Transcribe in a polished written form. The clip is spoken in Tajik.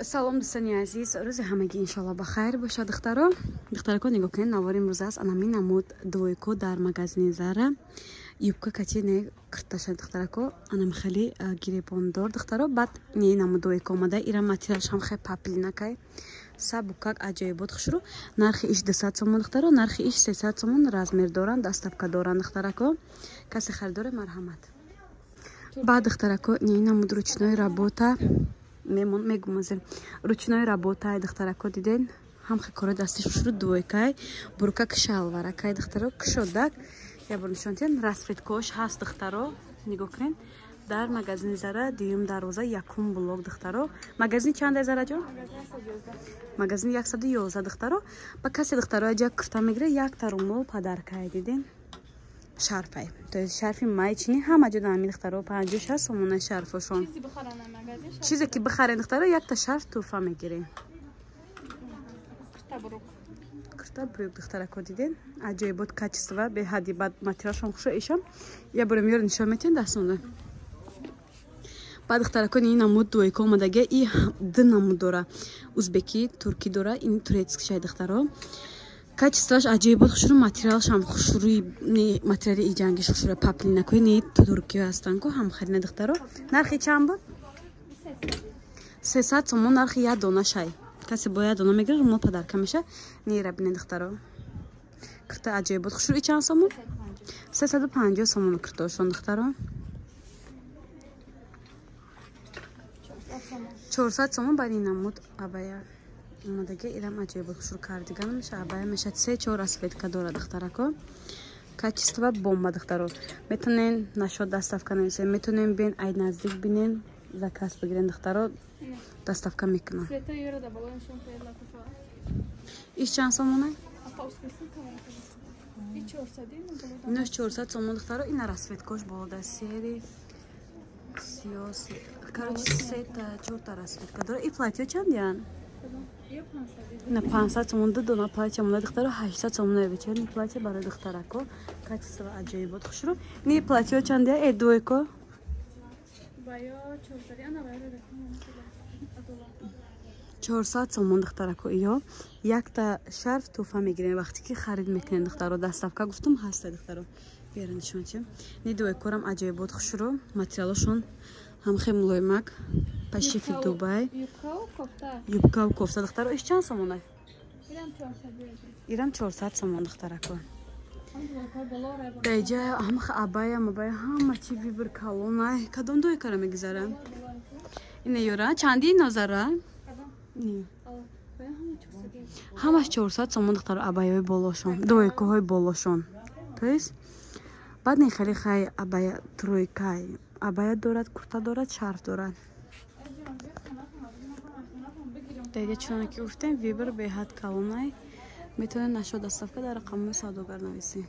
Салом, дӯстони азиз, рӯзи ҳамагӣ иншоалло ба хайр бошад. Духтаро, духтарако, нигоҳ кунед, навори имрӯз аст. Анами намуд двойко дар магазини Зара, юбка кати не кирташа, духтарако, анам хеле гиребондор, духтаро. Баъд не намуд двойко омада, ира материалш ҳам хеле паплинакай, сабукак, аҷоибот, хушрӯ. Нархи иш 200 сомон, духтаро, нархи иш 300 сомон. Размер доранд, доставка доранд, духтарако. Касе харидоре, марҳамат. Баъд, духтарако, не намуд ручной работа мемон, мегумазем, ручной работа, духтарако, диден, ҳам кори дастиш хушрӯ, двойкай, буркак, шалваракай, духтаро, кушодак. Я бор нишон диҳем, расцветкош ҳаст, духтаро, нигоҳ кунед. Дар магазини Зара, дуюм дарвоза, якум блок, духтаро. Магазини чанда, Зараҷон? Магазини 111, духтаро. Ба касе, духтаро, аҷа курта мегира, якта румол подаркай, диден, шарфай, то есть шарфи майчини. Ҳама ҷо ами, духтаро, 56 сомона шарфошон. Чизе ки бихарен, духтаро, якта шарф тӯҳфа мегирем. Курта брюк, духтарако, диден, аҷоибот, качество беҳадди, бад материалшон хушо. Ишам я борем, ёро нишон метиҳем дастонда. Баъд, духтарако, ин намуд двойка омадага, и ду намуд дора: узбекӣ, туркӣ дора, ин турецкий шай, духтаро. Качествоаш аҷоибот, хушрӯ, материалшам хушрӯи, материали иҷангиш хушрӯ, паплинакои не туркиё ҳастанд ку, ҳамхарина, духтаро. Нархи чанд буд? 300 сомон нархи як дона шай. Касе бо як дона мегирад, румол подарка меша. Нера бинед, духтаро, кирта аҷоибот, хушрӯ. И чанд сомон? 350 сомон киртошон, духтаро. 400 сомон бар ин намуд абая омадаги, ирам аҷоибот, хушрӯ, кардиган меша, абая меша, се чор расцветка дора, духтарако. Качество бомба, духтаро. Метонен нашод доставка нависен, метонен бин, ай наздик бинен, заказ бигирен, духтаро, доставка мекунам. Иш чанд сомона? Инош 400 сомон, духтаро. Ина расцветкош болода, сери, сиё, короче, сета чорта расцветка дора. И платьё чанд ян? На 500 сомон ду дона платья монда, духтаро, 800 сомон вечерний платье барои духтарако. Качество аҷоибот, хушрӯ. Не платьё чанд я? Э, двойко 400 сомон, духтарако. Иё якта шарф тӯҳфа мегирем, вақте ки харид мекунем, духтаро. Доставка гуфтум ҳаста, духтаро. Бера нишон чи. Не двойкорам аҷоибот, хушрӯ, материалошон ҳам хеле мулоимак, пашифи Дубай, юбкаву кофта, духтаро. Иш чанд сомона? Ирам 400 сомон, духтарако. Даиҷа ҳамаха абая, мабая, ҳама чи выбор калонай. Кадом двойкара мегузара? Ина ёра чанди нозара? Ҳамаш 400 сомон, духтаро, абаяҳои болошон, двойкаҳои болошон. То есть баъд не хеле хай абая, тройкай абая дорад, курта дорад, шарф дорад. Даиҷа, чуноне ки гуфтем, выбор беҳад калонай. Метавонед нашод доставка дар рақамҳои савдогар нависед.